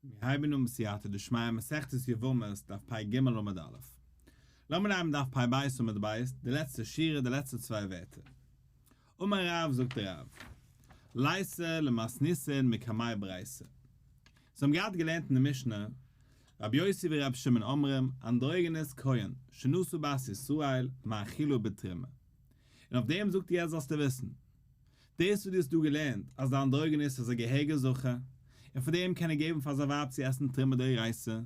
מיר הייבן אן בסייעתא דשמיא מסכת יבמות דף פ ג עמוד א'. לאמיר הייבן דף פ ב עמוד ב', די לעצטע שורה, די לעצטע צוויי ווערטער. אמר רב זאגט דער רב, ליתא למתניתין מקמי ברייתא. זיי האבן געהאט געלערנט אין די משנה, רבי יוסי ורבי שמעון אומרים, אנדרוגינוס כהן, שנשא בת ישראל, מאכילה בתרומה. און אויף דעם זאגט ער יעצט זאלסטו וויסן, דאס וואס דו האסט דא געלערנט אז די אנדרוגינוס איז א געהעריגע זכר, און פאר דעם קען ער געבן פאר זיין ווייב צו עסן תרומה דאורייתא,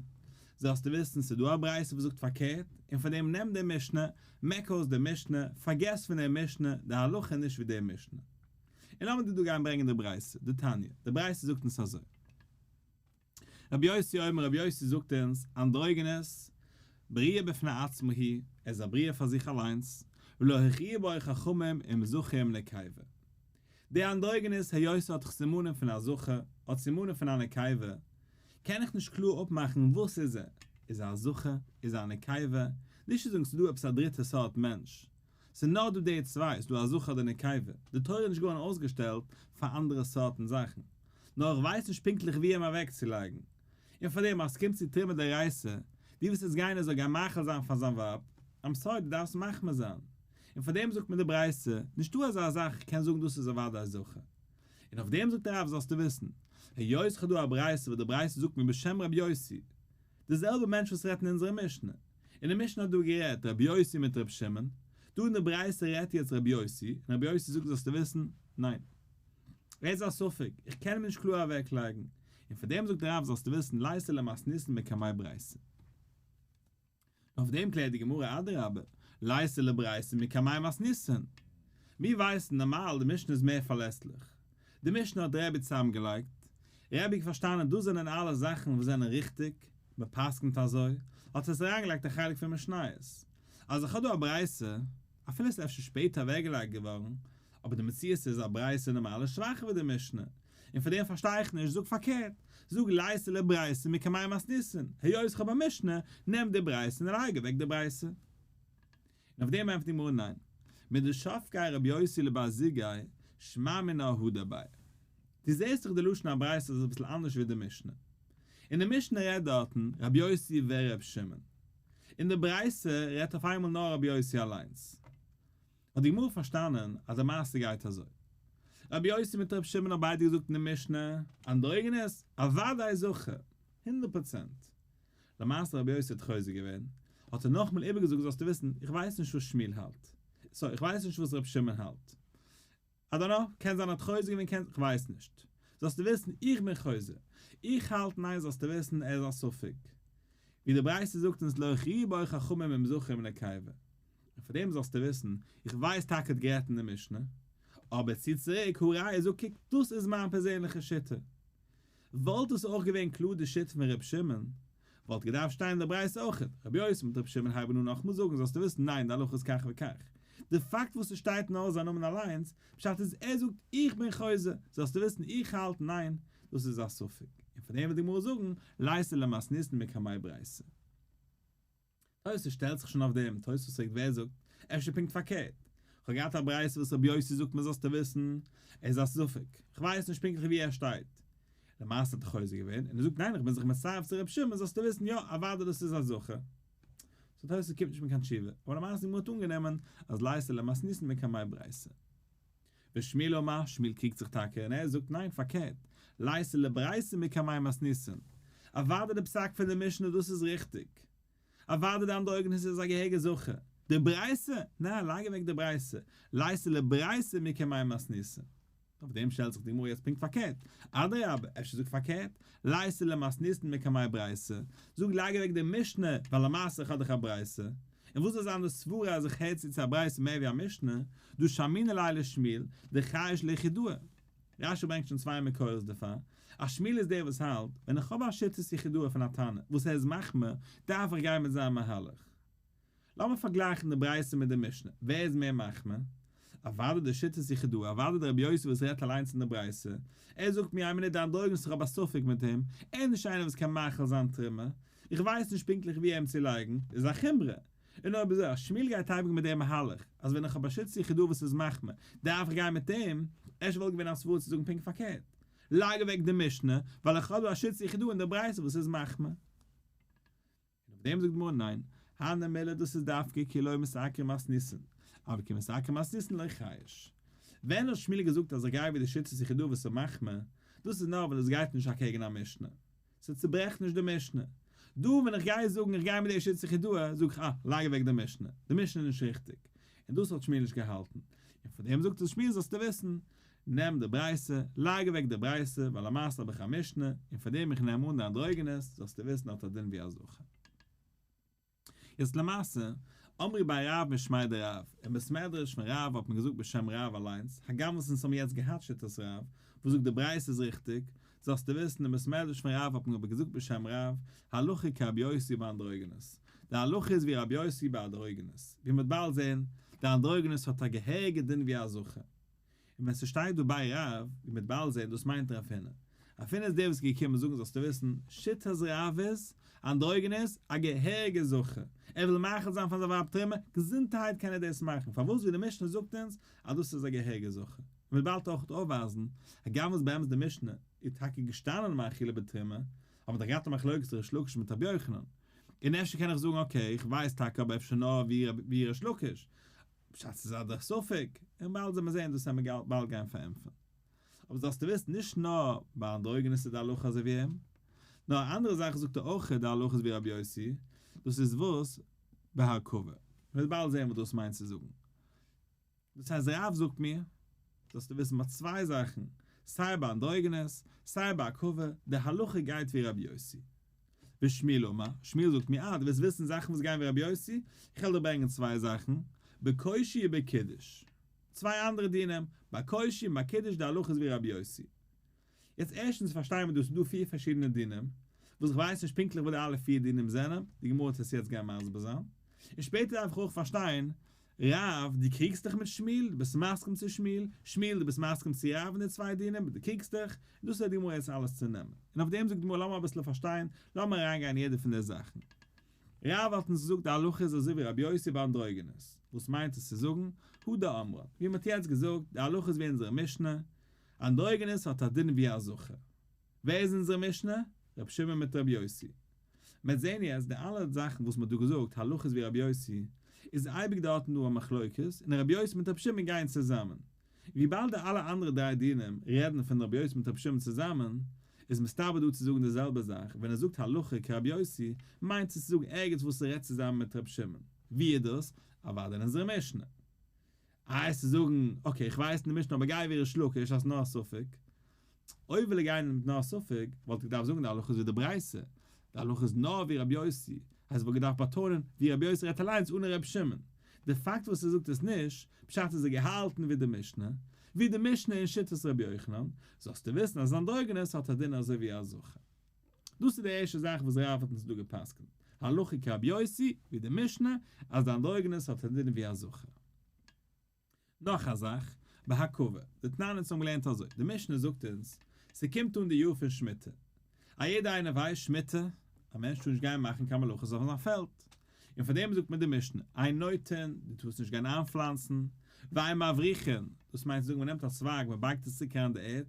זאלסטו וויסן ס'איז דא א ברייתא וואס זאגט פארקערט, און פאר דעם נעם די משנה, מעק אויס די משנה, פארגעס פון די משנה, די הלכה איז נישט ווי די משנה. און לאמיר דיר דא גיין ברענגען די ברייתא, דתניא, די ברייתא זאגט אונז אזוי. רבי יוסי אומר רבי יוסי זאגט אונז, אנדרוגינוס, בריאה בפני עצמה היא, ער איז א בריאה פאר זיך אליינס, ולא הכריעו בו חכמים אם זכר אם נקבה. דער אנדרוגינוס היות ער האט סימנים פון א זכר, האט סימנים פון א נקבה, קען איך נישט קלאר אפמאכן וואס איז ער, איז ער א זכר, איז ער א נקבה, נישט צו זאגן ס'איז דא עפעס א דריטע סארט מענטש, ס'איז נאר דא די צוויי, ס'איז דא א זכר אדער נקבה, די תורה איז נישט געווארן אויסגעשטעלט פאר אנדערע סארטן זאכן, נאר איך ווייס נישט פונקטליך ווי אים אוועקצולייגן, און פארדעם אז ס'קומט צו תרומה דאורייתא, דו וועסט יעצט גיין ער זאל גיין מאכיל זיין פאר זיין ווייב, I'm sorry דו דארפסט מחמיר זיין, און פארדעם זאגט מיר די ברייתא, נישטא אזא זאך איך קען זאגן דאס איז אוודאי זכר. און אויף דעם זאגט הרב זאלסטו וויסן, היות כ'האב דא א ברייתא וואס די ברייתא זאגט מיר בשם רבי יוסי, די זעלבע מענטש וואס רעדט אין אונזערע משנה. אין די משנה האט דא גערעדט רבי יוסי מיט רבי שמעון, דא אין די ברייתא רעדט יעצט רבי יוסי, און רבי יוסי זאגט זאלסטו וויסן, ניין. ער איז א ספק, איך קען אים נישט קלאר אוועקלייגן. און פאר דעם זאגט דער רב זאלסטו וויסן ליתא למתניתין מקמי ברייתא. אויף דעם קלערט די גמרא אדרבה, ליתא לברייתא מקמי מתניתין. מיר ווייסן נארמאל די משנה איז מער פארלעסליך. די משנה האט רבי צוזאמגעלייגט, רבי האט פארשטאנען דאס זענען אלע זאכן וואס זענען ריכטיג, מען פסק'נט אזוי, האט עס אריינגעלייגט א חלק פון משניות. אז איך האב דא א ברייתא, אפילו עס איז אפשר שפעטער אוועקגעלייגט געווארן, אבער די מציאות איז א ברייתא נארמאל איז שוואכער ווי די משנה, און פאר דעם פארשטיי איך נישט, זאג פארקערט, זאג ליתא לברייתא מקמי מתניתין, היות איך האב א משנה, נעם די ברייתא און לייג אוועק די ברייתא. און אויף דעם ענטפערט די גמרא ניין, מדשבקיה רבי יוסי לבר זוגיה שמע מינה הדר ביה. דו זעסט דאך די לשון הברייתא איז אביסל אנדערש ווי די משנה. אין די משנה רעדט דארטן רבי יוסי ור' שמעון. אין די ברייתא רעדט אויף איינמאל נאר רבי יוסי אליינס. האט די גמרא פארשטאנען אז די מעשה גייט אזוי. רבי יוסי מיט רבי שמעון האבן ביידע געזאגט אין די משנה, אנדרוגינוס, אוודאי זכר! הונדערט פראצענט. למעשה רבי יוסי האט חוזר געווען, האט ער נאכאמאל איבערגעזאגט זאלסטו וויסן, איך ווייס נישט וואס שמואל האלט. sorry, איך ווייס נישט וואס רבי שמעון האלט. I don't know, קען זיין ער האט חוזר געווען קען, כ'ווייס נישט. זאלסטו וויסן, איך בין חוזר. איך האלט ניין זאלסטו וויסן, ער איז א ספק. ווי די ברייתא זאגט אונז לא הכריעו בו חכמים אם זכר אם נקבה. און פאר דעם זאלסטו וויסן, איך ווייס טאקע האט גערעדט אין די משנה, אבער צי צוריק, הא ראיה זאג קוק דאס איז מיין פערזענליכע שיטה. וואלט דאס אויך געווען קלאר די שיטה פון ר' שמעון, וואלט געדארפט שטיין אין די ברייתא אויך, רבי יוסי מיט ר' שמעון הייבן אן נאכמאל זאגן זאלסטו וויסן ניין די הלכה איז כך וכך. די פאקט וואס עס שטייט נאר זיין נאמען אליינס, פשט איז ער זאגט איך בין חוזר, זאלסטו וויסן איך האלט ניין, דאס איז א ספק. און פאר דעם וויל די גמרא זאגן, ליתא למתניתין מקמי ברייתא. תוס' שטעלט זיך שוין אויף דעם, תוס' פרעגט ווער זאגט, אפשר פונקט פארקערט, כ'האב געהאט א ברייתא וואס רבי יוסי זאגט מיר זאלסטו וויסן, ער איז א ספק, כ'ווייס נישט פונקטליך ווי ער שטייט. למעשה האט ער חוזר געווען, און ער זאגט ניין איך בין זיך מצטרף צו רבי שמעון זאלסטו וויסן יא אוודאי דאס איז א זכר. so תוס' קומט נישט מיט קיין תשובה, אבער למעשה די גמרא האט אנגענומען אז ליתא למתניתין מקמי ברייתא. ושמואל אמר, שמואל קריגט זיך טאקע און ער זאגט ניין פארקערט, ליתא לברייתא מקמי מתניתין, אוודאי די פסק פון די משנה דאס איז ריכטיג, אוודאי די אנדרוגינוס איז א געהעריגע זכר, די ברייתא? ניין לייג אוועק די ברייתא, ליתא לברייתא מקמי מתניתין. אויף דעם שטעלט זיך די גמרא יעצט פונקט פארקערט, אדרבה אפשר זאג פארקערט, ליתא למתניתין מקמי ברייתא, זאג לייג אוועק די משנה ווייל למעשה איך האב דאך א ברייתא, און וואס זאל זיין די סברה אז איך הער צו צו א ברייתא מער ווי א משנה, דהא שמעינן ליה לשמואל, דחייש ליחידאה. רשי ברענגט שוין צוויי מקורות דערפאר, אז שמואל איז דער וואס האלט, ווען איך האב א שיטת יחידאה פון א תנא וואס ער איז מחמיר, דארף איך גיין מיט זיין מהלך. לאמיר פארגלייכן די ברייתא מיט די משנה, ווער איז מער מחמיר? אוודאי די שיטת יחידאה, אוודאי די רבי יוסי וואס רעדט אליינס אין די ברייתא, ער זאגט מיר איין מינוט די אנדרוגינוס איך האב א ספק מיט אים, ער איז נישט איינער וואס קען מאכיל זיין תרומה, איך ווייס נישט פונקטליך ווי אים צו לייגן, איז א חומרא. און אויב אזוי אז שמואל גייט אייביג מיט דעם מהלך, אז ווען איך האב א שיטת יחידאה וואס איז מחמיר, דארף איך גיין מיט אים, אפשר וואלט געווען א סברא צו זאגן פונקט פארקערט. לייג אוועק די משנה, ווייל איך האב דא א שיטת יחידאה אין די ברייתא וואס איז מחמיר. און אויף דעם זאגט די גמרא ניין, הני מילי דאס איז דווקא כי לא מתעקר מתניתין, אבל כי מתעקר מתניתין לא חייש. ווען האט שמואל געזאגט אז איך גיי ווי די שיטת יחידאה וואס איז מחמיר, דאס איז נאר ווען עס גייט נישט אקעגן א משנה. ס'צוברעכט נישט די משנה. דא ווען איך גיי זאגן איך גיי מיט די שיטת יחידאה, זאג איך אה, לייג אוועק די משנה, די משנה איז נישט ריכטיג. און דאס האט שמואל נישט געהאלטן. און פון דעם זאגט עס שמואל זאלסטו וויסן, נעם די ברייתא, לייג אוועק די ברייתא, ווייל למעשה האב איך א משנה, און פאר דעם איך נעם אן די אנדרוגינוס, זאלסטו וויסן האט א דין ווי א זכר. יעצט למעשה, אמרי בי רב משמיה דרב, אין בית מדרש פון רב האט מען געזאגט בשם רב אליינס, הגם וואס אונז האבן יעצט געהאט שיטת רב, וואס זאגט די ברייתא איז ריכטיג, זאלסטו וויסן אין בית מדרש פון רב האט מען אבער געזאגט בשם רב, הלכה כרבי יוסי באנדרוגינוס, די הלכה איז ווי רבי יוסי ביי אנדרוגינוס, ווי מ'וועט באלד זען, די אנדרוגינוס האט א געהעריגע דין ווי א זכר. און ווען ס'שטייט דא בי רב, ווי מ'וועט באלד זען, דאס מיינט רב הונא. רב הונא איז דער וואס איז געקומען זאגן זאלסטו וויסן, שיטת רב איז, אנדרוגינוס, א געהעריגע זכר. ער וויל מאכיל זיין פאר זיין ווייב תרומה, געזונטערהייט קען ער דאס מאכן, פארוואס ווי די משנה זאגט אונז אז דאס איז א געהעריגע זכר. און מ'וועט באלד אויך אויפווייזן, הגם וואס באמת די משנה איז טאקע געשטאנען מאכילה בתרומה, האט מען דאך געהאט א מחלוקת ריש לקיש מיט רבי יוחנן. און אפשר קען איך זאגן okay, איך ווייס טאקע אבער אפשר נאר ווי ריש לקיש. פשט ס'איז א דרך ספק, און באלד זעמיר זעהן דאס עמיר באלד גיין פארענטפערן. אבער זאלסטו וויסן נישט נאר ביי אנדרוגינוס איז די הלכה אזוי ווי אים, נאר א אנדערע זאך זאגט ער אויך די הלכה איז ווי רבי יוסי, דאס איז וואס? בהרכבה. מ'וועט באלד זעהן וואס דאס מיינט צו זאגן. דאס הייסט רב זאגט מיר, זאלסטו וויסן ביי צוויי זאכן, סיי ביי אנדרוגינוס, סיי ביי הרכבה, די הלכה גייט ווי רבי יוסי. ושמואל אמר, שמואל זאגט מיר, אה, דו ווילסט וויסן זאכן וואס גייען ווי רבי יוסי? איך וועל דיר ברענגען צוויי זאכן, בקושי ובקידוש. צוויי אנדערע דינים, ביי קושי און ביי קידוש די הלכה איז ווי רבי יוסי. יעצט ערשטנס פארשטייען מיר דא ס'איז דא פיר פארשידענע דינים, וואס איך ווייס נישט פונקטליך וואס די אלע פיר דינים זענען, די גמרא וועט עס יעצט גיין מסביר זיין. און שפעטער דארף איך אויך פארשטיין, רב, דו קריגסט דיך מיט שמואל, דו ביסט מסכים צו שמואל, שמואל, דו ביסט מסכים צו רב אין די צוויי דינים, דו קריגסט דיך, און דאס וועט די גמרא יעצט אלעס צונעמען. און אויף דעם זאגט די גמרא לאמיר אביסל פארשטיין, לאמיר אריינגיין אין יעדע פון די זאכן. רב האט אונז געזאגט די הלכה איז אזוי ווי רבי יוסי ביי אנדרוגינוס, וואס מיינט עס צו זאגן, הא דאמרן, ווי מען האט יעצט געזאגט, די הלכה איז ווי אונזערע משנה, אנדרוגינוס האט א דין ווי א זכר. ווער איז אונזערע משנה? רבי שמעון מיט רבי יוסי. מ'וועט זעהן יעצט די אלע זאכן וואס מ'האט דא געזאגט הלכות ווי רבי יוסי, איז אייביג דארטן דא א מחלוקת, און רבי יוסי מיט רבי שמעון גייען צוזאמען. וויבאלד די אלע אנדערע דריי דינים רעדן פון רבי יוסי מיט רבי שמעון צוזאמען, איז מסתבר דא צו זאגן די זעלבע זאך, ווען ער זאגט הלכה כרבי יוסי, מיינט עס צו זאגן ערגעץ וואס ער רעדט צוזאמען מיט רבי שמעון. ווי איז דאס? אוודאי אין אונזערע משנה. איי עס צו זאגן, okay איך ווייס אין די משנה אבער גיי ווי ריש לקיש אז נאר א ספק. אויב וויל ער גיין מיט נאר א ספק, וואלט ער געדארפט זאגן די הלכה איז ווי די ברייתא, די הלכה איז נאר ווי רבי יוסי, הייסט וואלט געדארפט באטאנען ווי רבי יוסי רעדט אליינס אנע רבי שמעון. די פאקט וואס ער זאגט עס נישט, פשט איז ער געהאלטן ווי די משנה, ווי די משנה אין שיטת רבי יוחנן, זאלסטו וויסן אז אנדרוגינוס האט א דין אזוי ווי א זכר. דאס איז די ערשטע זאך וואס רב האט אונז דא גע'פסק'נט, הלכה כרבי יוסי, ווי די משנה, אז די אנדרוגינוס האט א דין ווי א זכר. נאך א זאך, בהרכבה, דתנן אונז האבן געלערנט אזוי, די משנה זאגט אונז, ס'קומט אן די יאר פון שמיטה, א יעדער איינער ווייסט שמיטה, א מענטש טאר נישט גיין מאכן קיין מלאכות אויף זיין פעלד, און פאר דעם זאגט מען די משנה, אין נוטעין, דו טארסט נישט גיין איינפלאנצן, ואין מבריכין, דאס מיינט צו זאגן מען נעמט א צווייג מען בייגט עס צוריק אריין אין די ערד,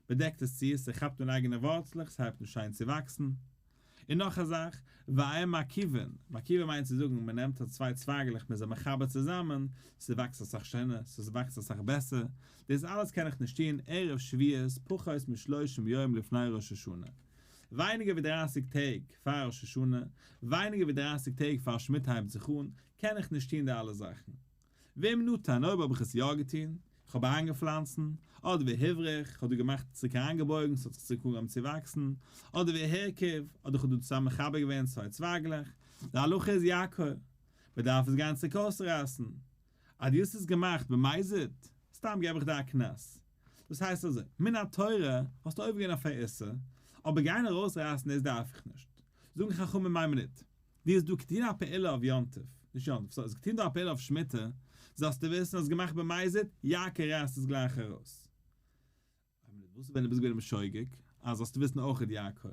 מען דעקט עס צו, ס'כאפט אן אייגענע ווארצלעך, ס'הייבט אן שיין צו וואקסן. און נאך א זאך, ואין מרכיבין, מרכיבין מיינט צו זאגן מען נעמט א צוויי צווייגלעך מען איז זיי מחבר צוזאמען, ס'וואקסט אסאך שענער, ס'וואקסט אסאך בעסער, דאס אלעס קען איך נישט טון ערב שביעית פחות משלושים יום לפני ראש השנה, ווייניגער ווי דרייסיג טעג פאר ראש השנה, ווייניגער ווי דרייסיג טעג פאר שמיטה הייבט זיך אן, קען איך נישט טון די אלע זאכן. ואם נטע, אויב האב איך עס יא געטון, איך האב איינגעפלאנצן, אדער והבריך, איך האב דא געמאכט צוריק אריינגעבויגן, ס'האט זיך צוריק אנגעהויבן צו וואקסן, אדער והרכיב, אדער איך האב דא צוזאם מחבר געווען צוויי צווייגלעך, די הלכה איז יעקור, מען דארף עס גיין צוריק אויסרייסן. אז דו האסט עס געמאכט במזיד, סתם געב איך דיר א קנס. דאס הייסט אזוי, מן התורה האסטו עובר געווען אויף א איסור, אבער גיין ארויסרייסן דאס דארף איך נישט. זאגן חכמים איין מינוט, דו האסט דא געטון א פעולה אויף יום טוב, נישט יום טוב, sorry, האסט געטון דא א פעולה אויף שמיטה, זאלסטו וויסן האסט געמאכט במזיד, יעקור רייסט עס גלייך ארויס. וואס איז ווען דו ביסט געווען בשוגג, אז זאלסטו וויסן אויך איז יעקור.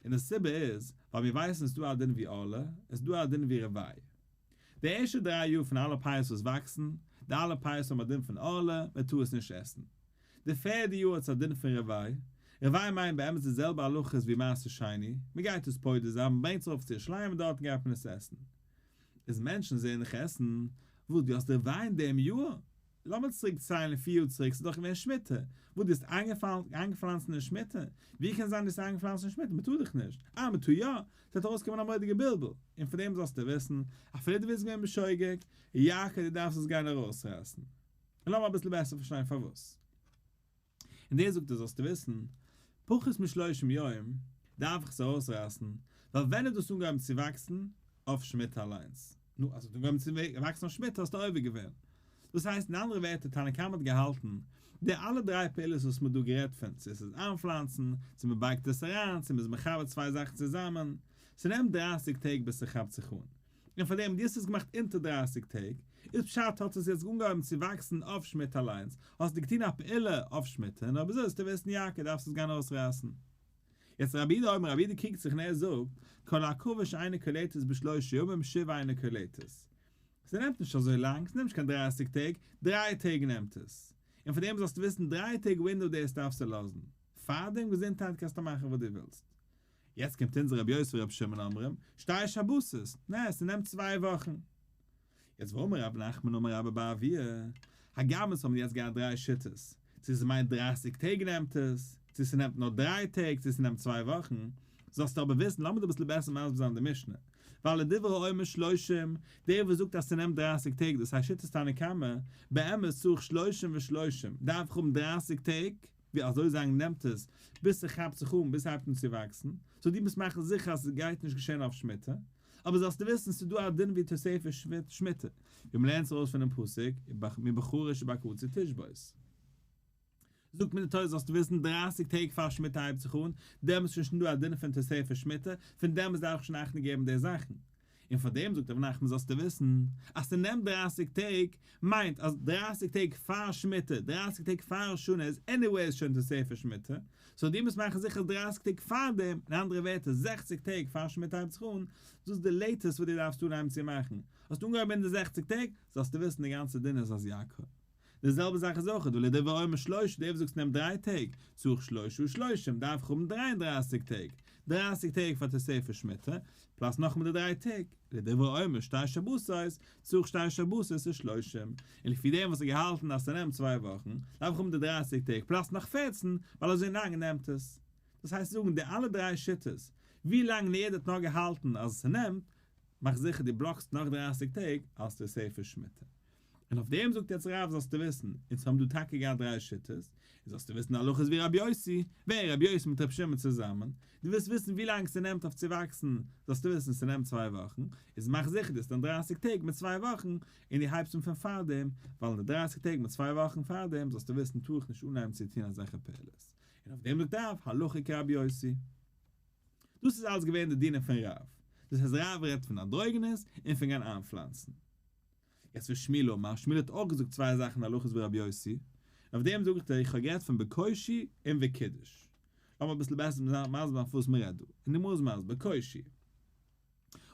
און די סיבה איז, ווייל מיר ווייסן עס איז דא א דין ווי ערלה, עס איז דא א דין ווי רבעי. די ערשטע דריי יאר פון אלע פירות וואס וואקסן, די אלע פירות האבן א דין פון ערלה, מען טאר עס נישט עסן. די פערדע יאר האט עס א דין פון רבעי. רבעי מיינט באמת די זעלבע הלכות ווי מעשר שני, מען גייט עס פודה זיין, מען ברענגט עס ארויף צו ירושלים און דארטן גייט מען עס עסן. איז מענטשן זעען דיך עסן, וואס דו האסט רבעי אין דעם יאר? לאמיר צוריק ציילן פיר יאר צוריק, ס'איז דאך געווען שמיטה, וואס דו האסט איינגעפלאנצן אין שמיטה? ווי קען זיין דו האסט איינגעפלאנצט אין שמיטה? מען טאר דאך נישט. אה מען טאר יא? ס'וועט ארויסקומען א מורא'דיגע בלבול, און פון דעם זאלסטו וויסן, אפילו דו ביסט געווען בשוגג, יעקב דו דארפסט עס גיין ארויסרייסן. און לאמיר אביסל בעסער פארשטיין פארוואס. און דאס זאגט ער זאלסטו וויסן, פחות משלושים יום דארף איך עס ארויסרייסן, ווייל ווען האט דאס אנגעהויבן צו וואקסן? אויף שמיטה אליינס. נו, אז עס האט אנגעהויבן צו וואקסן אויף שמיטה האסטו עובר געווען. דאס הייסט אין אנדערע ווערטער תנא קמא האט געהאלטן, די אלע דריי פעולות וואס מ'האט דא גערעדט פון, צו עס איז איינפלאנצן, צו מ'בייגט עס אריין, צו מ'איז מחבר צוויי זאכן צוזאמען, ס'נעמט דרייסיג טעג ביז ס'כאפט זיך אן. און פאר דעם דו האסט עס געמאכט אונטער דרייסיג טעג, איז פשט האט עס יעצט אנגעהויבן צו וואקסן אויף שמיטה אליינס, האסטו געטון א פעולה אויף שמיטה, און אויב אזוי זאלסטו וויסן יעקב דארפסט עס גיין אויסרייסן. יעצט רבי יהודה אומר רבי יהודה קריגט זיך און ער זאגט, כל עכבה שאינה קולטת בשלושה ימים שבעה אינה קולטת. ס'נעמט נישט אזוי לאנג, ס'נעמט נישט קיין דרייסיג טעג, דריי טעג נעמט עס. און פאר דעם זאלסטו וויסן דריי טעג window דאס דארפסטו לאזן. פארדעם געזונטהייט קענסטו מאכן וואס דו ווילסט. יעצט קומט אונזער רבי יוסי ורבי שמעון אומרים, שתי שבתות, נע, ס'נעמט צוויי וואכן. יעצט ואמר רב נחמן אמר רבה בר אבוה, הגם עס האבן יעצט געהאט דריי שיטות, צו ס'מיינט דרייסיג טעג נעמט עס, צו ס'נעמט נאר דריי טעג, צו ס'נעמט צוויי וואכן, זאלסטו אבער וויסן, לאמיר דיר אביסל בעסער מסביר זיין די משנה, ווייל לדברי האומר שלושים, דער וואס זאגט אז ס'נעמט דרייסיג טעג, דאס הייסט שיטת תנא קמא, באמת צריך שלושים ושלושים, דארף איך האבן דרייסיג טעג, ווי אזוי לאנג נעמט עס ביז ס'כאפט זיך אן, ביז ס'הייבט אן צו וואקסן, so דו מוזט מאכן זיכער אז ס'גייט נישט געשען אויף שמיטה, אבער זאלסטו וויסן ס'איז דא א דין ווי תוספת שמיטה, ווי מ'לערנט עס ארויס פונעם פסוק מבחריש ובקציר תשבות. זאגט מיר די תורה זאלסטו וויסן דרייסיג טעג פאר שמיטה הייבט זיך אן, דעמאלס איז שוין דא א דין פון תוספת שמיטה, פון דעמאלס דארף איך שוין אכטונג געבן די זאכן. און פאר דעם זאגט ר' נחמן זאלסטו וויסן אז ס'נעמט דרייסיג טעג, מיינט אז דרייסיג טעג פאר שמיטה, דרייסיג טעג פאר ראש השנה איז anyways שוין תוספת שמיטה, so דו מוזט מאכן זיכער אז דרייסיג טעג פאר דעם, אין אנדערע ווערטער זעכציג טעג פאר שמיטה הייבט זיך אן, דאס איז די latest וואס דו דארפסט אנהייבן צו מאכן, האסט אנגעהויבן אין די זעכציג טעג, זאלסטו וויסן די גאנצע דין איז אז יעקב. די זעלבע זאך איז אויך ולדברי האומר שלושה, דער וואס זאגט ס'נעמט דריי טעג, צריך שלושה ושלושים, דארף איך האבן 33 טעג, 30 טעג פאר תוספת שמיטה, plus נאכאמאל די דריי טעג, לדברי האומר שתי שבתות, צריך שתי שבתות ושלושים, און לפי דעם וואס האט געהאלטן אז ס'נעמט צוויי וואכן, דארף איך האבן די 30 טעג plus נאך 14, ווייל אזוי לאנג נעמט עס. דאס הייסט זאגן די אלע דריי שיטות, ווי לאנג יעדער האט נאר געהאלטן אז ס'נעמט, מאך זיכער דו בלאקסט נאך 30 טעג אלס תוספת שמיטה. און אויף דעם זאגט יעצט רב זאלסטו וויסן, אונז האבן דא טאקע געהאט דריי שיטות, און זאלסטו וויסן די הלכה איז ווי רבי יוסי, ווער רבי יוסי מיט רבי שמעון צוזאמען, דו ווילסט וויסן ווי לאנג ס'נעמט אויף צו וואקסן, זאלסטו וויסן ס'נעמט צוויי וואכן, איז מאך זיכער דו האסט דיין דרייסיג טעג מיט צוויי וואכן, און דו הייבסט אן פון פארדעם, ווייל אין די דרייסיג טעג מיט צוויי וואכן פארדעם זאלסטו וויסן טאר איך נישט אנהייבן צו טון אזעלכע פעולות, און אויף דעם זאגט רב, הלכה כרבי יוסי. דאס איז אלס געווען די דינים פון רב, דאס הייסט רב רעדט פון אנדרוגינוס און פון גיין איינפלאנצן. יעצט ושמואל אמר, שמואל האט אויך געזאגט צוויי זאכן הלכות ווי רבי יוסי, און אויף דעם זאגט ער איך האב גערעדט פון בקושי און וקידש. לאמיר אביסל בעסער מסביר זיין פון וואס מען רעדט דא, און די גמרא איז מסביר קושי.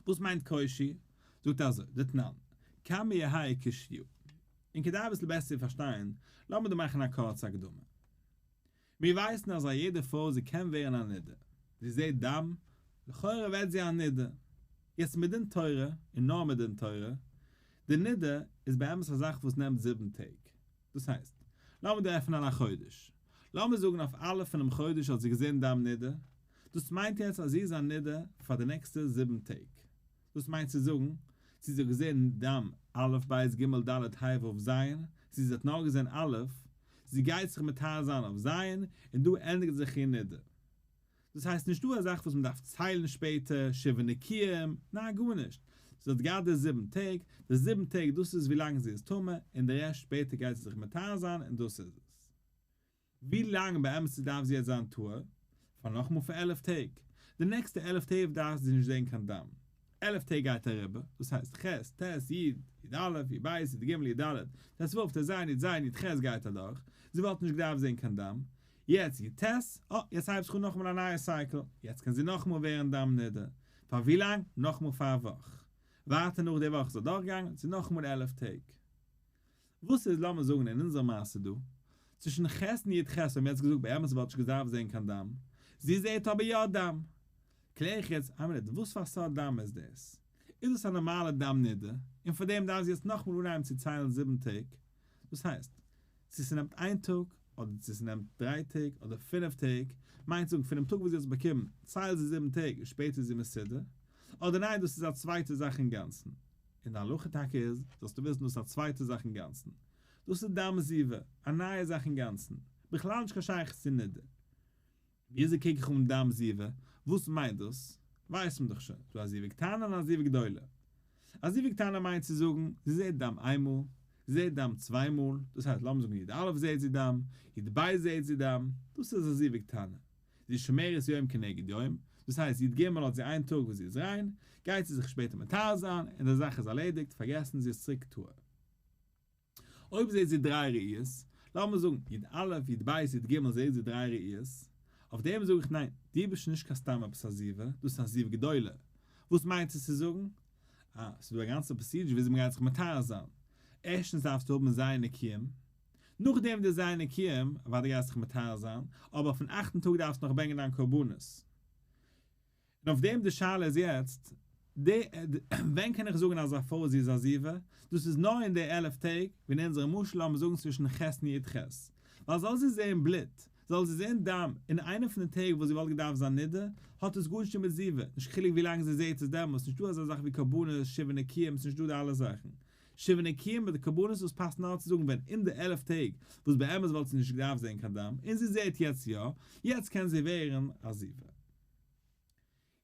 וואס מיינט קושי? זאגט ער אזוי, דתנן, כמה יהא קישויה. און כדי אביסל בעסער צו פארשטיין, לאמיר דא מאכן א קורצע הקדמה. מיר ווייסן אז א יעדע פרוי זי קען ווערן א נידה, זי זעט דם, לכאורה ווערט זי א נידה. יעצט מדין תורה, און נאר מדין תורה, די נידה איז באמת א זאך וואס נעמט זיבן טעג. דאס הייסט, לאמיר דא עפענען א חודש. לאמיר זאגן אויף א' פונעם חודש האט זי געזען דם נידה, דאס מיינט יעצט אז זי איז א נידה פאר די נעקסטע זיבן טעג. דאס מיינט צו זאגן, צו זי האט געזען דם א' ב' ג' ד' ה' ו' ז', צו זי האט נאר געזען א', זי גייט זיך מטהר זיין אויף ז', און דא ענדיגט זיך איר נידה. דאס הייסט נישטא א זאך וואס מען דארף ציילן שפעטער, שבעה נקיים, ניין גארנישט, זי האט געהאט די זיבן טעג, די זיבן טעג דאס איז ווי לאנג זי איז טמא, און די רעשט שפעטער גייט זי זיך מטהר זיין און דאס איז עס. ווי לאנג באמת דארף זי יעצט זיין טהור? פאר נאכאמאל פאר 11 טעג. די נעקסטע 11 טעג דארף זי נישט זען קיין דם. 11 טעג גייט אריבער, דאס הייסט ח', ט', י', י"א, י"ב, י"ג, י"ד, ט"ו, ט"ז, י"ז, י"ח גייט אדורך, זי וואלט נישט געדארפט זען קיין דם. יעצט י"ט, אה, יעצט הייבט זיך אן נאכאמאל א נייע cycle, יעצט קען זי נאכאמאל ווערן דם נידה. פאר ווי לאנג? נאכאמאל פאר א וואך. ווייטער נאך די וואך איז אדורכגעגאנגען, צו נאכאמאל 11 טעג. וואס איז לאמיר זאגן אין אונזער מעשה דא? צווישן ח' און י"ח האבן מיר יעצט געזאגט באמת וואלט נישט געדארפט זען קיין דם, זי זעט אבער יא דם. קלער איך יעצט, איין מינוט, וואס פאר סארט דם איז דאס? איז דאס א נארמאלע דם נידה, און פאר דעם דארף זי יעצט נאכאמאל אנהייבן צו ציילן זיבן טעג? דאס הייסט, צו ס'נעמט איין טאג, אדער צו ס'נעמט דריי טעג, אדער פינף טעג, מיינט זאגן פונעם טאג וואס זי האט עס באקומען, ציילט זי זיבן טעג און שפעטער איז זי מסודר, אדער ניין דאס איז א צווייטע זאך אינגאנצן. און די הלכה טאקע איז, זאלסטו וויסן דאס איז א צווייטע זאך אינגאנצן. דאס איז דם זיבה, א נייע זאך אינגאנצן, בכלל נישט קיין שייכות צו נידה. וויאזוי קוק איך אן דם זיבה? וואס מיינט דאס? ווייסט מען דאך שוין, ס'דא א זיבה קטנה און א זיבה גדולה. א זיבה קטנה מיינט צו זאגן, זי זעט דם איינמאל, זי זעט דם צוויי מאל, דאס הייסט לאמיר זאגן יוד א' זעט זי דם, יוד ב' זעט זי דם, דאס איז א זיבה קטנה. זי איז שומרת יום כנגד יום, דאס הייסט יוד ג' האט זי איין טאג וואס זי איז ריין, גייט זי זיך שפעטער מטהר זיין, און די זאך איז ארלעדיגט, פארגעסן, זי איז צוריק טהור. אויב זעט זי דריי ראיות, לאמיר זאגן, יוד א', יוד ב', יוד ג' זעט זי דריי ראיות, אויף דעם זאג איך ניין, דו ביסט נישט קיין סתם עפעס א זיבה, דאס איז א זיבה גדולה. וואס מיינט עס צו זאגן? אה, ס'איז דא א גאנצע procedure וויאזוי מ'גייט זיך מטהר זיין. ערשטנס דארפסטו האבן ז' נקיים, נאכדעם די ז' נקיים, אוודאי גייסטו זיך מטהר זיין, אבער אויפן אכטן טאג דארפסטו נאך ברענגען דיין קרבנות. און אויף דעם די שאלה איז יעצט, די ווען קען איך זאגן אז א פרוי זי איז א זיבה, דאס איז נאר אין די 11 טעג, ווי אין אונזערע משל לאמיר זאגן צווישן ח' און י"ח, ווייל זאל זי זעהן בלוט, זאל זי זעהן דם, אין איינע פון די טעג וואס זי וואלט געדארפט זיין נידה, האט עס גארנישט מיט זיבה, נישט חילוק ווי לאנג זי זעהט עס דעמאלס, נישטא אזא זאך ווי קרבנות, שבעה נקיים, ס'נישטא די אלע זאכן. שבעה נקיים מיט די קרבנות וואס פאסט נאר צו זאגן ווען אין די 11 טעג וואס באמת וואלט זי נישט געדארפט זעהן קיין דם, און זי זעהט יעצט יא, יעצט קען זי ווערן א זיבה.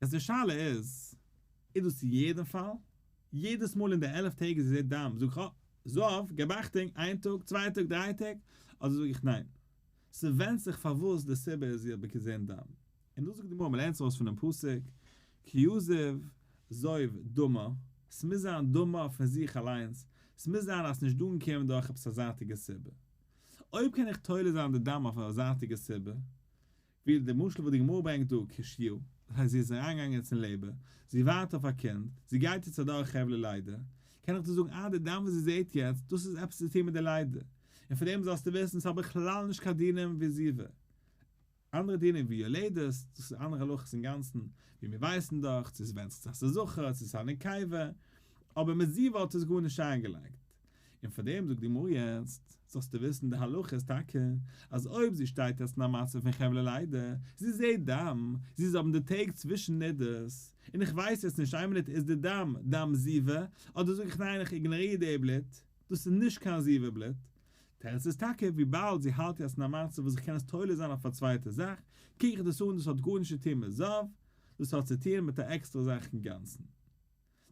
יעצט די שאלה איז, איז דאס אין יעדן פאל? יעדעס מאל אין די 11 טעג איז זי דם, זאג איך אה, זב, געב אכטונג, איין טאג, צוויי טאג, דריי טעג, אדער זאג איך ניין, ס'ווענדט זיך פארוואס די סיבה איז זי האט געזען דם. און דאס זאגט די גמרא, מ'לערנט עס ארויס פונעם פסוק, כי יזוב זוב דמה, ס'מוז זיין דמה פון זיך אליינס, ס'מוז זיין אז ס'נישט דא אנגעקומען דורך עפעס א זייטיגע סיבה. אויב קען איך תולה זיין די דם אויף א זייטיגע סיבה, ווי די משל וואס די גמרא ברענגט דא, קישיו, דאס הייסט זי איז אריינגעגאנגען יעצט אין labor, זי ווארט אויף א קינד, זי גייט יעצט אדורך חבלי לידה, קען איך דיר זאגן אה די דם וואס זי זעט יעצט, דאס איז עפעס צו טון מיט די לידה, און פון דעם זאלסטו וויסן ס'האט בכלל נישט קיין דינים ווי זיבה, אנדערע דינים ווי יולדת, דאס איז אנדערע הלכות אינגאנצן, ווי מיר ווייסן דאך, צו עס ווענדט זיך צו עס איז זכר, צו עס איז א נקבה, אבער מיט זיבה האט עס גארנישט איינגעלייגט. און פאר דעם זאגט די גמרא יעצט, זאלסטו וויסן די הלכה איז טאקע, אז אויב זי שטייט יעצט אין א מצב פון חבלי לידה, זי זעט דם, זי איז אבער אין די טעג צווישן נידות, און איך ווייס יעצט נישט איין מינוט איז די דם דם זיבה, אדער זאג איך ניין איך איגנאריר די בלוט, דאס איז נישט קיין זיבה בלוט. תירוץ איז טאקע וויבאלד זי האלט יעצט אין א מצב וואס איך קען עס תולה זיין אויף א צווייטע זאך, קוק איך דאס אן דאס האט גארנישט צו טון מיט זב, דאס האט צו טון מיט א עקסטערע זאך אינגאנצן.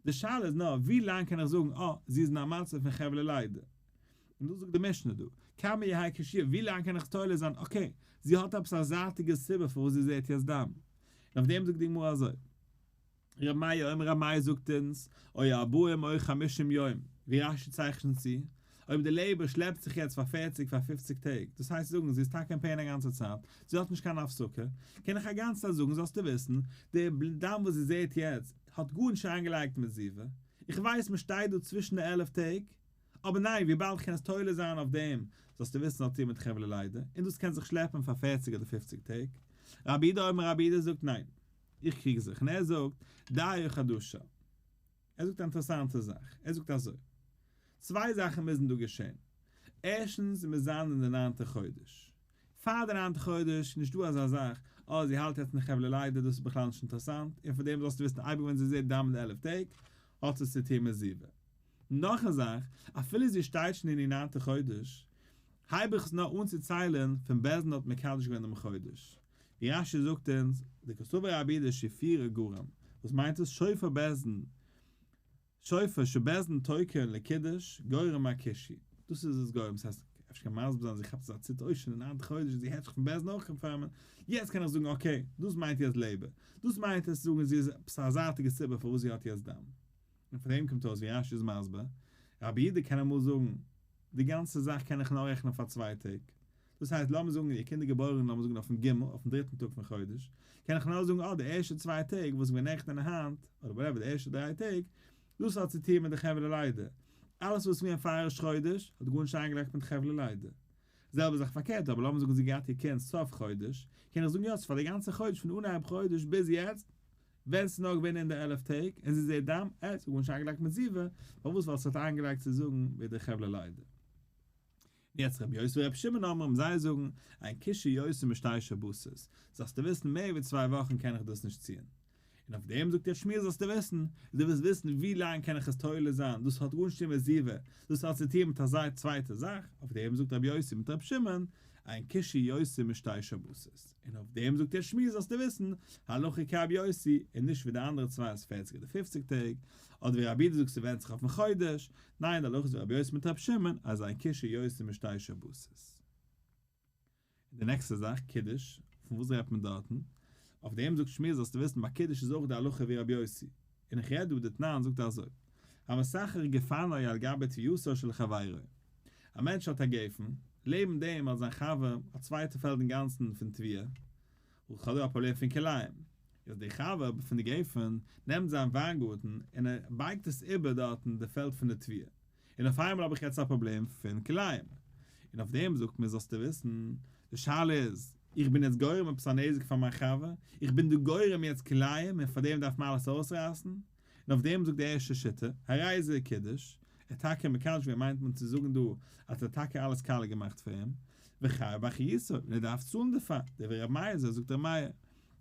די שאלה איז נאר ווי לאנג קען איך זאגן אה זי איז אין א מצב פון חבלי לידה. און דאס זאגט די משנה דא, כמה יהא קישויה ווי לאנג קען איך תולה זיין okay זי האט עפעס א זייטיגע סיבה פארוואס זי זעט יעצט דם. און אויף דעם זאגט די גמרא אזוי. ר' מאיר אומר ר' מאיר זאגט אונז, או ארבעים או חמישים יום, ווי רש"י צייכנט צו, אויב די labor שלעפט זיך יעצט פאר פערציג פאר פופציג טעג, דאס הייסט זאגן זי איז טאקע אין pain א גאנצע צייט, זי האט נישט קיין הפסקה, קען איך א גאנצע צייט זאגן זאלסטו וויסן, די דם וואס זי זעט יעצט האט גארנישט איינגעלייגט מיט זיבה, איך ווייס מען שטייט דא צווישן די 11 טעג, אבער ניין וויבאלד איך קען עס תולה זיין אויף דעם, זאלסטו וויסן האט איר מיט חבלי לידה, און דאס קען זיך שלעפן פאר פערציג אדער פופציג טעג. רבי יהודה אומר רבי יהודה זאגט ניין, איך קריג זיך, און ער זאגט דיו חדשה. ער זאגט א אינטערעסאנטע זאך, ער זאגט אזוי, צוויי זאכן מוזן דא געשען, ערשטנס, זי מוז זיין אין די ניינטע חודש, פאר די ניינטע חודש איז נישטא אזא זאך, אה זי האלט יעצט אין חבלי לידה דאס איז בכלל נישט אינטערעסאנט, און פאר דעם זאלסטו וויסן אייביג ווען זי זעט דם אין די 11 טעג, האט עס צו טון מיט זיבה. נאך א זאך, אפילו זי שטייט שוין אין איר ניינטע חודש, הייב איך עס נאר אן צו ציילן פון בית דין האט מקדש געווען דעם חודש. ווי רש"י זאגט אונז, דקסבר רבי יהודה שופרא גרם, וואס מיינט עס שופר בית דין, שופר שבית דין תוקעין לקידוש גורם הקישוי, דאס איז עס גורם, ס'הייסט, אפשר קען מען מסביר זיין, זי כאפט אזא ציטער אוי שוין אין ניינטע חודש און זי הערט זיך פון בית דין אויך confirm ען, יעצט קען איך זאגן okay, דאס מיינט יעצט labor, דאס מיינט עס זאגן זי איז עפעס א זייטיגע סיבה פארוואס זי האט יעצט דם. און פון דעם קומט אויס ווי רש"י איז מסביר, רבי יהודה קען אמאל זאגן, די גאנצע זאך קען איך נאר רעכענען פאר צוויי טעג, דאס הייסט לאמיר זאגן איר קינד איז געבוירן לאמיר זאגן אויפן ג' אויפן דריטן טאג פון חודש, קען איך נאר זאגן אה די ערשטע צוויי טעג וואס איז געווען נעכטן און היינט, אדער whatever די ערשטע דריי טעג, דאס האט צו טון מיט די חבלי לידה, אלעס וואס איז געווען פאר ראש חודש האט גארנישט איינגעלייגט מיט חבלי לידה. זעלבע זאך פארקערט, אבער לאמיר זאגן זי האט געהאט איר קינד סוף חודש, קען איך זאגן יא ס'איז פאר די גאנצע חודש פון אנהייב חודש ביז יעצט, ווען ס'איז נאר געווען אין די 11 טעג, און זי זעט דם, אה, ס'האט גארנישט איינגעלייגט מיט זיבה, פארוואס ווייל ס'האט איינגעלייגט צו זאגן מיט די חבלי לידה. יעצט רבי יוסי ורבי שמעון אומרים זיי זאגן, אין קישוי יותר משתי שבתות, זאלסטו וויסן מער ווי צוויי וואכן קען איך דאס נישט ציען. און אויף דעם זאגט יעצט שמואל זאלסטו וויסן, דו ווילסט וויסן ווי לאנג קען איך עס תולה זיין, דאס האט גארנישט צו טון מיט זיבה, דאס האט צו טון מיט אזא צווייטע זאך, אויף דעם זאגט רבי יוסי מיט רבי שמעון, אין קישוי יותר משתי שבתות. און אויף דעם זאגט יעצט שמואל זאלסטו וויסן, הלכה כרבי יוסי, און נישט ווי די אנדערע צוויי אז פערציג אדער פופציג טעג, אדער ווי רבי יהודה זאגט ס'ווענדט זיך אויפן חודש, ניין די הלכה איז ווי רבי יוסי מיט רבי שמעון אז אין קישוי יותר משתי שבתות. און די נעקסטע זאך, קידוש, פון וואס רעדט מען דארטן? אויף דעם זאגט שמואל זאלסטו וויסן ביי קידוש איז אויך די הלכה ווי רבי יוסי, און איך רעד דא דתנן זאגט ער אזוי, המסכך גפנו על גבי תבואתו של חברו, א מענטש האט א גפן, לעבן דעם האט זיין חבר א צווייטע פעלד אינגאנצן פון תבואה, וואס האט דא א פראבלעם פון כלאים, איז דער חבר פון די גפן נעמט זיין וויינגארטן און ער בייגט עס איבער דארטן די פעלד פון די תבואה, און אויף איינמאל האב איך יעצט א פראבלעם פון כלאים, און אויף דעם זאגט מען זאלסטו וויסן, די שאלה איז, איך בין יעצט גורם עפעס א נזק פאר מיין חבר, איך בין דא גורם יעצט כלאים און פאר דעם דארף מען אלעס אויסרייסן, און אויף דעם זאגט די ערשטע שיטה, הרי זה קידש, ער האט טאקע מקדש געווען מיינט מען צו זאגן דא אז ער האט טאקע אלעס קאליע געמאכט פאר אים, וחייב באחריותו, און ער דארף צאלן דערפאר, דברי ר' מאיר אזוי זאגט ר' מאיר.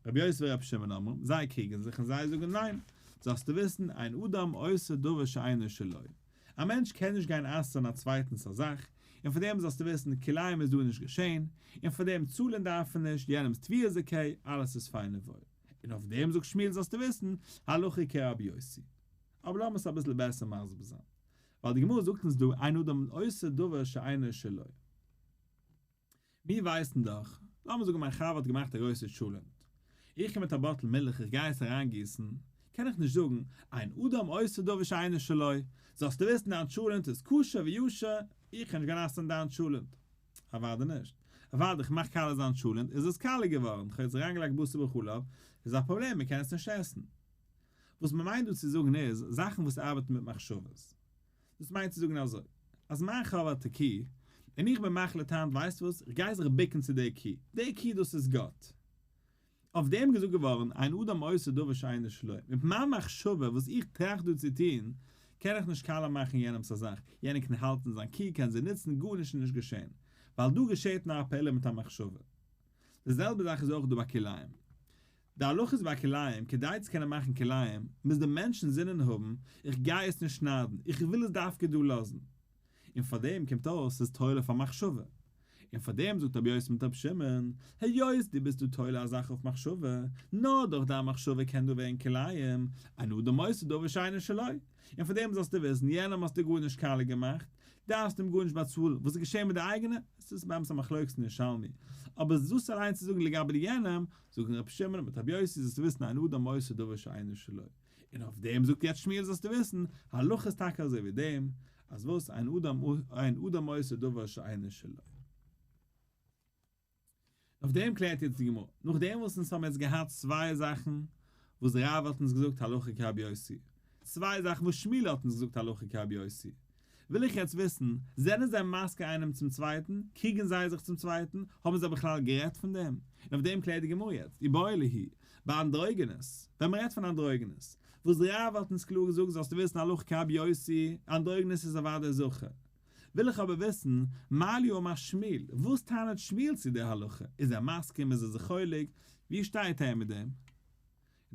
רבי יוסי ורבי שמעון אומרים, זיי קריגן זיך און זיי זאגן ניין, זאלסטו וויסן, אין אדם עושה דבר שאינו שלו, א מענטש קען נישט גיין אסר'ן א צווייטנס א זאך, און פאר דעם זאלסטו וויסן, כלאים איז דא נישט געשען, און פאר דעם צאלן דארף ער נישט, יענעמ'ס תבואה איז okay, אלעס איז פיין און וואויל. און אויף דעם זאגט שמואל זאלסטו וויסן, הלכה כרבי יוסי. אבער לאמיר עס אביסל בעסער מסביר זיין. ווייל די גמרא זאגט אונז דא, אין אדם עושה דבר שאינו שלו. מיר ווייסן דאך, לאמיר זאגן מיין חבר האט געמאכט א גרויסע טשולענט, איך קום מיט א באטל מילך איך גיי עס אריינגיסן, קען איך נישט זאגן, אין אדם עושה דבר שאינו שלו, זאלסטו וויסן דיין טשולענט איז כשר וישר, איך קען נישט גיין אסר'ן דיין טשולענט. אוודאי נישט. אוודאי איך מאך קאליע זיין טשולענט איז עס קאליע געווארן, כ'האב יעצט אריינגעלייגט בשר בחלב, איז א פראבלעם מען קען עס נישט עסן. וואס מען מיינט דא צו זאגן איז, זאכן וואס ארבעטן מיט מחשבות. דאס מיינט צו זאגן אזוי, אז מיין חבר האט א קי, און איך בין מחליט היינט ווייסט וואס, איך גיי זיך ביקן צו די קי, די קי דאס איז גאט. אויף דעם געזאגט געווארן, אין אדם עושה דבר שאינו שלו, מיט מיין מחשבה וואס איך טראכט דא צו טון, קען איך נישט קאליע מאכן יענעמ'ס א זאך, יענער קען האלטן זיין קי, קען זי נוצן, גארנישט איז נישט געשען, ווייל דא געשעט נאר א פעולה מיט א מחשבה. די זעלבע זאך איז אויך דא ביי כלאים. די הלכה איז ביי כלאים, כדי צו קענען מאכן כלאים, מוז דער מענטש אינזינען האבן, איך גיי עס נישט שניידן, איך וויל עס דווקא דא לאזן. און פאר דעם קומט אויס ס'איז תולה אויף א מחשבה. און פאר דעם זאגט רבי יוסי מיט רבי שמעון, היות דו ביסט דא תולה א זאך אויף מחשבה, נאר דורך דיין מחשבה קען דא ווערן כלאים, אין אדם עושה דבר שאינו שלו. און פאר דעם זאלסטו וויסן, יענעם האסטו גארנישט קאליע געמאכט, דארפסט אים גארנישט באצאלן, וואס איז געשען מיט די אייגענע, עס איז באמת א מחלוקת אין ירושלמי, אבער דאס אליין צו זאגן לגבי יענעם, זאגן רבי שמעון מיט רבי יוסי זאלסטו וויסן אין אדם עושה דבר שאינו שלו, און אויף דעם זאגט יעצט שמואל זאלסטו וויסן, הלכה איז טאקע אזוי ווי דעם, אז וואס אין אדם אין אדם עושה דבר שאינו שלו. אויף דעם קלערט יעצט די גמרא, נאכדעם וואס אונז האבן יעצט געהאט צוויי זאכן וואס רב האט אונז געזאגט הלכה כרבי יוסי, צוויי זאכן וואס שמואל האט אונז געזאגט הלכה כרבי יוסי, וויל איך יעצט וויסן, זענען זיי מסכים איינעם צום צווייטן? קריגן זיי זיך צום צווייטן? האבן זיי בכלל גערעדט פון דעם? און אויף דעם קלערט די גמרא יעצט, איבעיא להו, ביי אנדרוגינוס, ווען מען רעדט פון אנדרוגינוס, וואס רב האט אונז קלאר געזאגט זאלסטו וויסן הלכה כרבי יוסי, אנדרוגינוס איז אוודאי זכר. וויל איך אבער וויסן, מה לי אמר שמואל, וואס טענה'ט שמואל צו די הלכה? איז ער מסכים? איז ער זיך חולק? ווי שטייט ער מיט דעם? און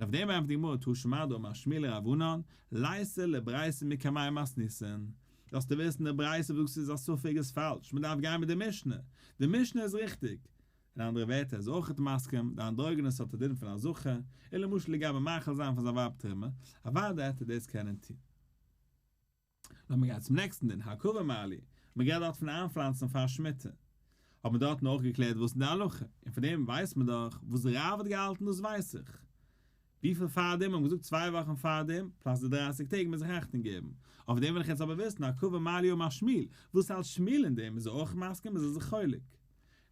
אויף דעם ענטפערט די גמרא תא שמע דאמר שמואל לרב ענן, ליתא לברייתא מקמי מתניתין, זאלסטו וויסן די ברייתא וואס זאגסט איז א ספק איז פאלש, מען דארף גיין מיט די משנה, די משנה איז ריכטיג. אין אנדערע ווערטער איז אויכעט מסכים, די אנדרוגינוס האט א דין פון א זכר, און למשל לגבי מאכיל זיין פון זיין ווייב תרומה, אוודאי העט ער דאס קענען טון. לאמיר גיין צום נעקסטן דין, הרכבה מה לי, מען גייט דארט פון איינפלאנצן פאר שמיטה, האט מען דארטן אויך געקלערט וואס איז די הלכה, און פון דעם ווייסט מען דאך וואס רב האט געהאלטן דאס ווייס איך. וויפיל פארדעם האט מען געזאגט צוויי וואכן פארדעם, plus די דרייסיג טעג מוז איך אכטונג געבן. אויף דעם וויל איך יעצט אבער וויסן, הרכבה מה לי אמר שמואל, וואס האלט שמואל אין דעם, איז ער אויך מסכים איז ער זיך חולק?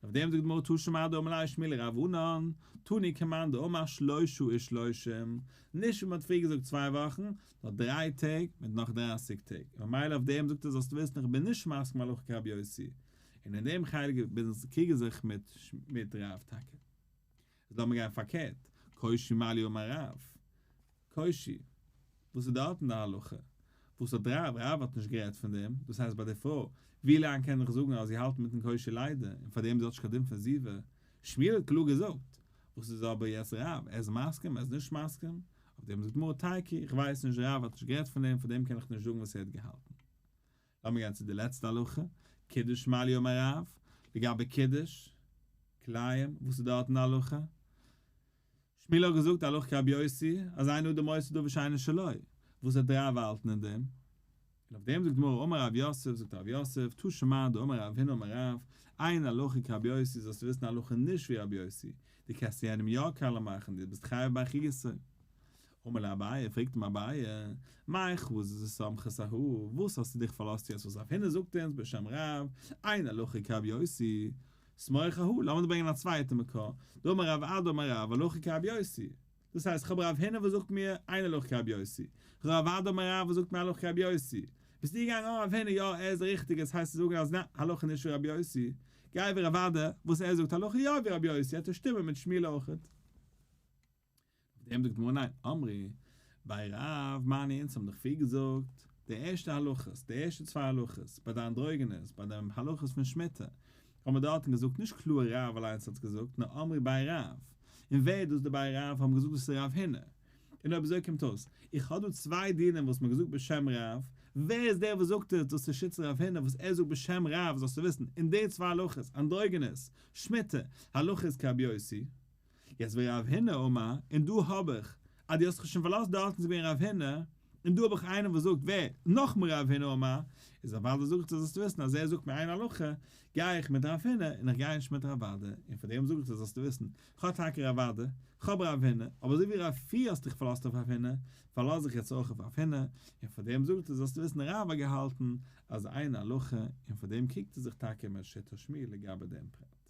אויף דעם זאגט די גמרא תא שמע דאמר ליה שמואל לרב ענן, תני כמאן דאמר שלושה ושלושים, נישט ווי מען האט פריער געזאגט צוויי וואכן, נאר דריי טעג מיט נאך דרייסיג טעג, און ממילא אויף דעם זאגט ער זאלסטו וויסן איך בין נישט מסכים הלכה כרבי יוסי. און אין דעם חלק קריגן זיך מיט מיט רב טאקע. איז לאמיר גיין פארקערט, כושי מה לי אמר רב, כושי, וואס איז דארטן די הלכה? וואס האט רב? רב האט נישט גערעדט פון דעם, דאס הייסט ביי די פרוי, ווי לאנג קען איך זאגן אז זי האלט מיטן כושי לידה, און פאר דעם זי האט נישט קיין דין פון זיבה? שמואל האט קלאר געזאגט, וואס איז אבער יעצט רב? ער איז מסכים? ער איז נישט מסכים? אויף דעם זאגט גמרא תיקו, איך ווייס נישט, רב האט נישט גערעדט פון דעם, פאר דעם קען איך נישט זאגן וואס ער האט געהאלטן. לאמיר גיין צו די לעצטע הלכה, קידוש מה לי אמר רב, לגבי קידוש, כלאים, וואס איז דארטן די הלכה? שמואל האט געזאגט הלכה כרבי יוסי, אז אין אדם עושה דבר שאינו שלו, וואס האט רב געהאלטן אין דעם? און אויף דעם זאגט די גמרא אמר רב יוסף, זאגט רב יוסף, תא שמע דאמר רב הונא אמר רב, אין הלכה כרבי יוסי, זאלסטו וויסן הלכה נישט ווי רבי יוסי, דו קענסט יענעם יא קאלע מאכן, דו ביסט חייב באחיותו. אמר ליה אביי, פרעגט אים אביי, מאי חזית וסמכת אהא, וואס האסטו דיך פארלאזט יעצט וואס רב הונא זאגט אונז בשם רב, אין הלכה כרבי יוסי, סמוך אהא, לאמיר דיר ברענגען א צווייטע מקור, דאמר רב אדא אמר רב, הלכה כרבי יוסי. דאס הייסט, כ'האב רב הונא וואס זאגט מיר אין הלכה כרבי יוסי, כ'האב רב אדא אמר רב וואס זאגט מיר הלכה כרבי יוסי. ביסטו געגאנגען אה רב הונא יא ער איז דער ריכטיגער עס הייסט צו זאגן אז ניין הלכה נישט ווי רבי יוסי, גיי ווי רב אדא וואס ער זאגט הלכה יא ווי רבי יוסי וועט עס שטימען מיט שמואל אויכעט. אויף דעם זאגט די גמרא ניין, אמרי בי רב מני אונז האבן דאך פריער געזאגט די ערשטע הלכות, די ערשטע צוויי הלכות, ביי די אנדרוגינוס, ביי די הלכות פון שמיטה, האבן מיר דארטן געזאגט נישט קלאר רב אליינס האט עס געזאגט, נאר אמרי בי רב, און ווער איז דאס די בי רב האבן געזאגט דאס איז רב הונא, און אויב אזוי קומט אויס, איך האב דא צוויי דינים וואס מ'האט געזאגט בשם רב, ווער איז דער וואס זאגט עס, דאס איז שיטת רב הונא וואס ער זאגט בשם רב זאלסטו וויסן, אין די צוויי הלכות, אנדרוגינוס, שמיטה, הלכה איז כרבי יוסי. יעצט ורב הונא אמר, און דא האב איך, אז דו האסט זיך שוין פארלאזט דארטן איז געווען רב הונא, און דא האב איך איינעם וואס זאגט ווער, נאכמער רב הונא אמר, איז אוודאי זאג איך דיר זאלסטו וויסן אז ער זאגט מיר איין הלכה, גיי איך מיט רב הונא און איך גיי נישט מיט רב אדא, און פאר דעם זאג איך דיר זאלסטו וויסן, כ'האב טאקע רב אדא, כ'האב רב הונא, אבער אזוי ווי רב פריער האסט דיך פארלאזט אויף רב הונא, פארלאז זיך יעצט אויך אויף רב הונא, און פאר דעם זאג איך דיר זאלסטו וויסן רב האט געהאלטן אז איין הלכה, און פאר דעם קריגט ער זיך טאקע מיט שיטת שמואל לגבי דעם פרט.